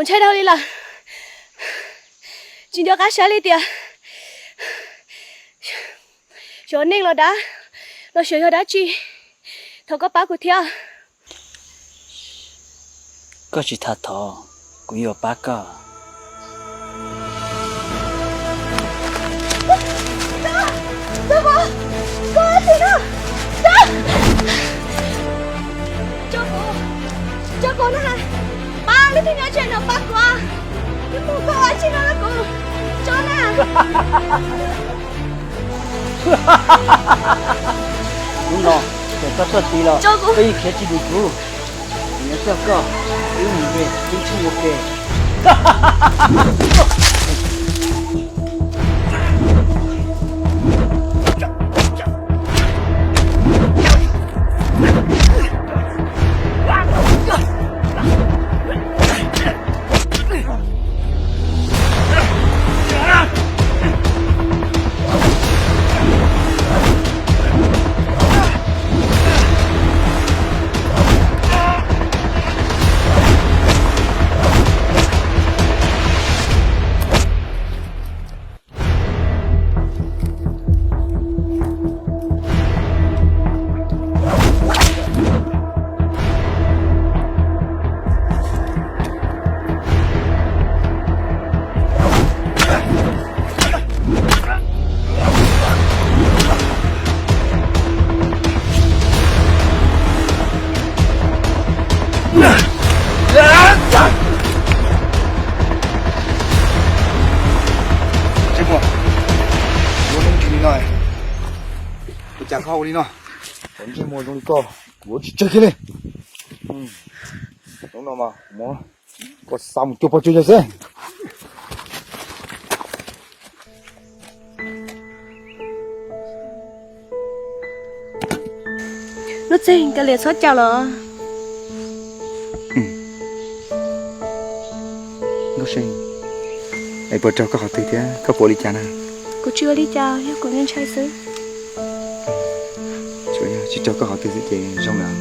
Ntshai dhau li lawm, tsis nco qab saib li tias xyov neeg los dab, los xyov yog dab tsi. Thov koj pab kuv thiab. Koj tsis tham thov, kuv yuav pab koj. Tso kuv, tso kuv na, pab leej twg nyob tsev no pab kuv, ib mus koj ua tsi no rau kuv, tso na. Hnub no ces koj tuaj tid los koj yeej khiav tsis dim kuv. Kuv yuav coj koj ib mus nce ib tsheej ua ke. Tsis muaj, ua neej tsis li no, ua cas koj ua li no? Ntsej muag zoo li koj kuv ua tsis tsawg kiag li. Hnub no mas kuv muab koj xa mus cuag pog cuag yawg xwb. Nuj Txeeg, kav liam txhob caum los. Nkauj See, es puas raug koj qhov twg thiab koj puas ua li cas na? Kuv tsis ua li cas, yog kuv ntshai xwb. Tsis raug koj qhov twg xwb ces zoo lawm.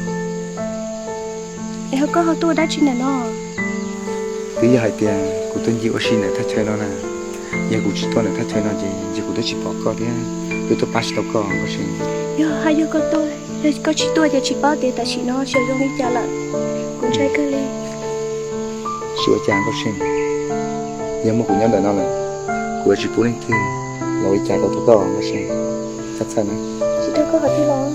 Es ho koj ho tuaj ua dab tsi ntawm no? Twb yog hais tias kuv tuaj ncig ua si ntawm thaj chaw no na. Yog kuv tsis tuaj ntawm thaj chaw no ces ntshe kuv twb tsis pom koj thiab, twb tuaj pab tsis tau koj, Nkauj See. Yog hais yog koj tuaj, yog koj tsis tuaj ces tsis paub tias tam sim no xyov zoo li cas lawm. Kuv ntshai kawg li. Tsis ua cas Nkauj See, yog muaj kuv nyob ntawm no lawm, kuv yuav tsis pub leej twg los ua li cas rau tau koj Nkauj See. Txhob txhawj na. Tsis raug koj qhov twg los?